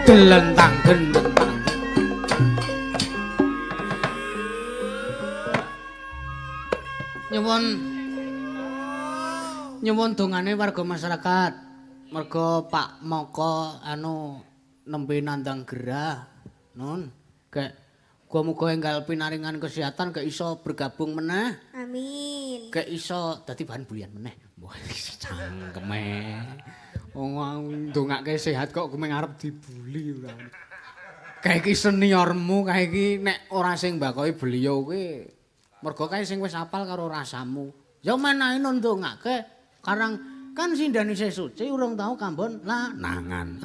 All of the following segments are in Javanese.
Delentang delentang. Nyuwun nyuwun dongane warga masyarakat. Mergo Pak Moko anu nembe nandang gerah. Nun, gek muga-muga enggal pinaringan kesehatan gek iso bergabung meneh. Amin. Gek iso dadi bahan bulian meneh. Wah, cangkeme. Wong ndongake sehat kok kowe ngarep dibuli ora. Kae iki seniormu, kae iki nek ora sing mbakoki beliau kuwi mergo kae sing wis apal karo rasamu. Ya menahe ndongake karang kan sindane isih suci urung tau kambon lanangan.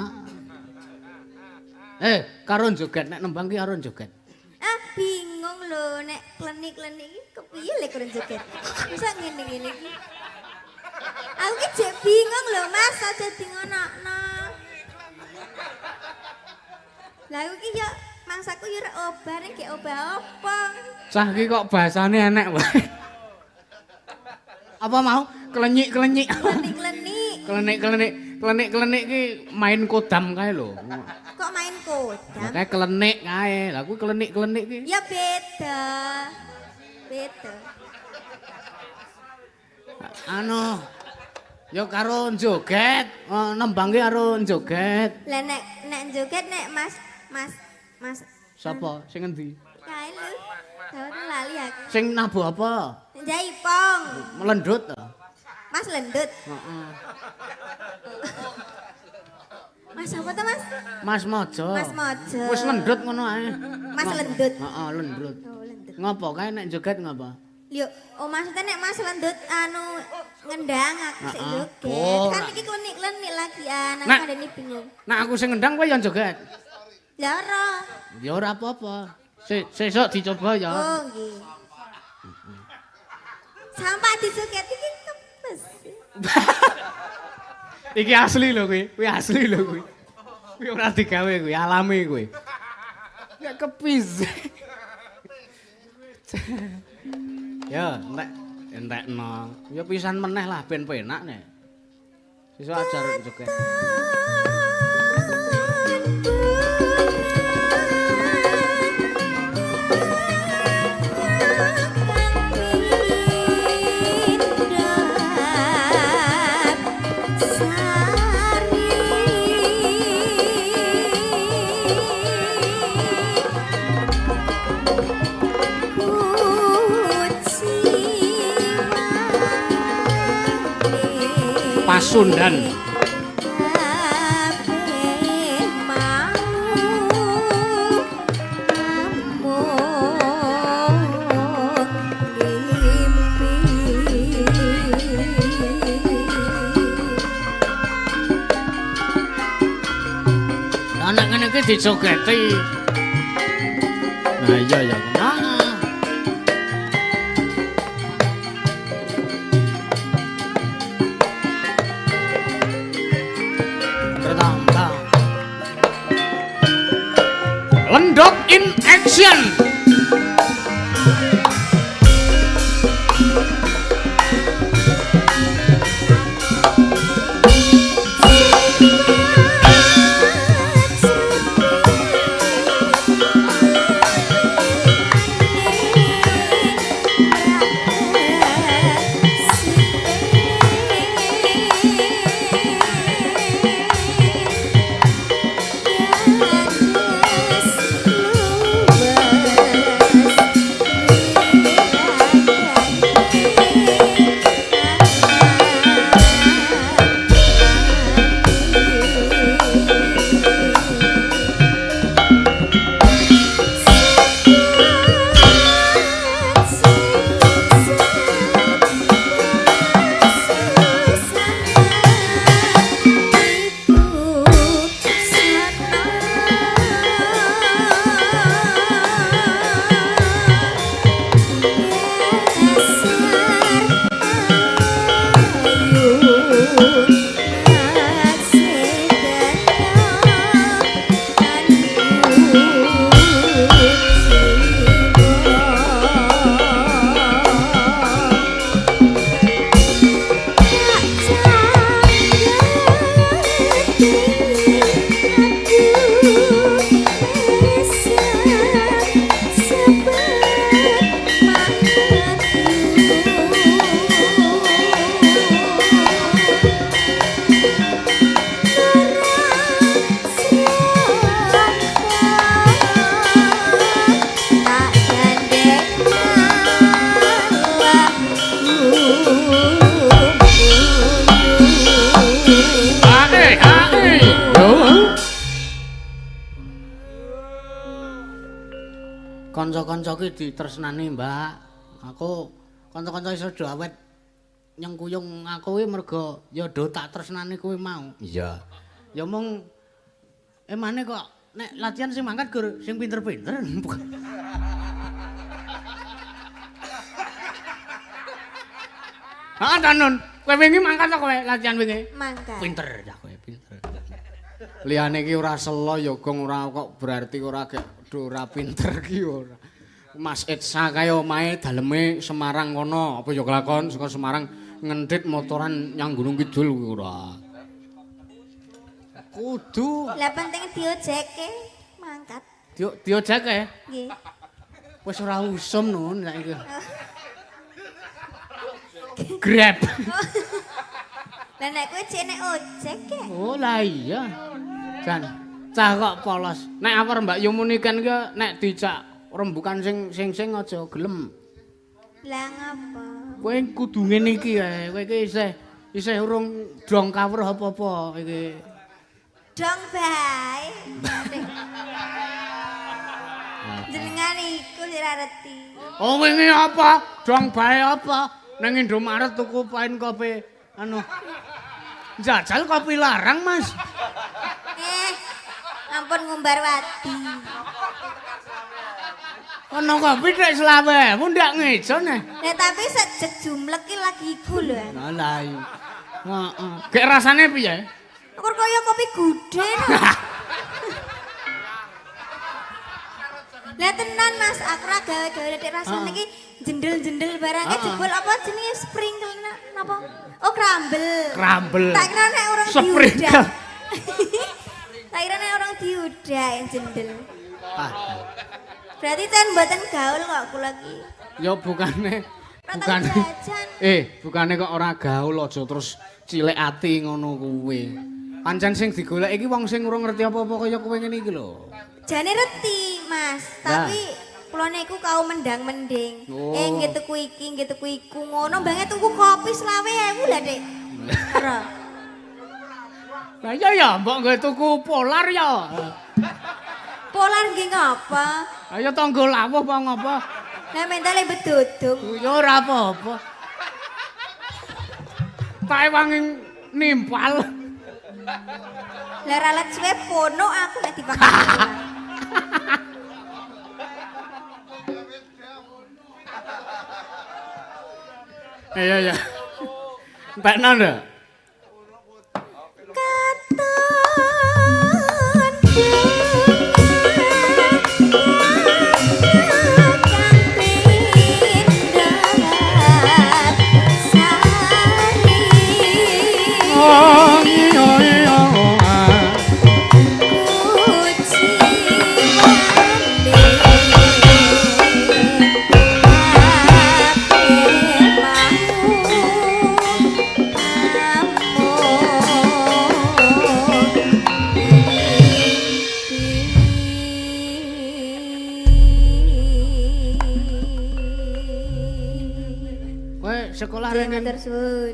Karo joget nek nembang ki karo joget. Ah, bingung lho nek klenik-klenik iki kepiye lek karo joget. Masa ngene-ngene iki. Aku ki jek bingung lho Mas, aja di ngonokno. Lah aku ki yo mangsaku yo ora obah ning gek obah apa. Cah ki kok bahasane enek wae. Apa mau? Klenyik-klenyik. Klenik-klenik. Klenik-klenik. Klenik-klenik ki main kodam kae lho. Kok main kodam? Lah kae klenik kae. Lah kuwi klenik-klenik ki. Ya beda. Beda. Anu ya karo joget, nembang ki karo joget. Lah nek nek joget nek Mas Mas Mas sapa? Sing endi? Kae lho. Dawet lali aku. Sing nabuh apa? Jaipong. Melendut to? Mas lendut. Heeh. Mas apa to, Mas? Mas Mojo. Mas Mojo. Wis lendut ngono ae. Mas lendut. Heeh, lendut. Oh, lendut. Ngopo kae nek joget ngopo? Lho, oh maksudnya nek Mas lendut anu ngendang aku sik joget. Oh, kan iki klenik-klenik lagian, aku kandhane bingung. Nek aku sing ngendang kowe ya joget. Lah ora. Ya ora apa-apa. Sesuk dicoba ya. Oh, nggih. Sampak dijoget iki kepes. Iki asli lho kuwi, kuwi asli lho kuwi. Kuwi ora digawe kuwi, alami kuwi. Ya kepis. Ya, entek entekno. Ya pisan meneh lah ben penak nek. Sesuk ajar joget. Pasundan. Dijogeti. Nah iya ya. Nah. Lendot in action. Kanca-kanca ki ditresnani, Mbak. Aku kanca-kanca iso do awet nyengkuyung aku kuwi mergo ya do tak tresnani kuwi mau. Iya. Ya mung emane kok nek latihan sing mangkat gur sing pinter-pinter. Heeh ta Nun, kowe wingi mangkat ta kowe latihan wingi? Mangkat. Pinter ya kowe, pinter. Liyane iki ora selo ya gong ora kok berarti ora gek ora pinter ki ora. Mas Etsa kae omahe daleme Semarang kono, apa ya kelakon saka Semarang ngenthit motoran nyang Gunung Kidul kuwi ora. Kudu. Lah penting diojeke mangkat. Diojeke? Nggih. Wis ora usum Nun saiki. Grab. Lah nek kowe jek nek ojek e. Oh lah iya. Jan cah kok polos. Nek awar Mbak Yumu niken ki nek dijak rembukan sing sing sing aja gelem. Lah ngapa? Kowe kudu ngene iki ae. Kowe iki isih isih urung dong kawruh apa-apa iki. Dong bae. Jenengan iku ora reti. Oh wingi apa? Dong bae apa? Nang Indomaret tuku pain kopi anu. Jajal kopi larang, Mas. Ampun ngumbar wadi. Ana kopi tek 25.000 ndak ngejo neh. Lah tapi sejek jumlek ki lagi iku lho. Lah iya. Heeh. Gek rasane piye? Kok kaya kopi gudhe. Lah tenan Mas, aku ora gawe-gawe nek rasane iki jendel-jendel barangnya jebul apa jenenge sprinkle napa? Oh, crumble. Crumble. Tak kira nek orang diudak. Tak kira nek orang diudak yang jendel. Ah. Berarti ten mboten gaul kok kula iki. Ya bukane bukane. Bukane kok ora gaul aja terus cilik ati ngono kuwi. Pancen sing digolek iki wong sing urung ngerti apa-apa kaya kowe ngene iki lho. Jane reti, Mas, tapi kula niku kaum mendang-mending. Oh. Nggih tuku iki, nggih tuku iku ngono banget tuku kopi 25.000 lha, Dik. Ora. Lah iya ya, mbok nggo tuku polar ya. Polar nggih ngapa? Ayo tangga lawuh apa ngapa? Lah mentale bedudung. Ya ora apa-apa. Tak ewangi nimpal. Lah ra let suwe pono aku nek dipangan. Iya iya. Entekno ndak? Katon sari. Oh iya iya. Kowe sekolah ranking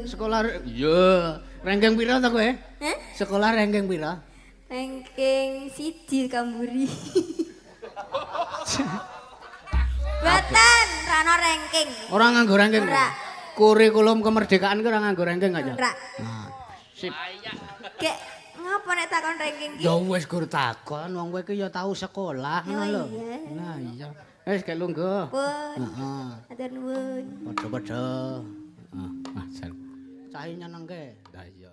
sekolah iya, ranking pira ta kowe? Hah? Sekolah ranking pira? Ranking 1 kamburi. Boten, ra ono ranking. Ora nganggo ranking. Ora. Kurikulum kemerdekaan ki ora nganggo ranking aja. Ora. Nah, sip. Gek ngapa nek takon ranking ki? Ya wis gur takon, wong kowe ki ya tau sekolah ngono lho. iya. Nah iya. Wis gek lungguh. Pun. Heeh. Matur nuwun. Padha-padha. Heeh, ah jan. Cah nyenengke. Lah iya.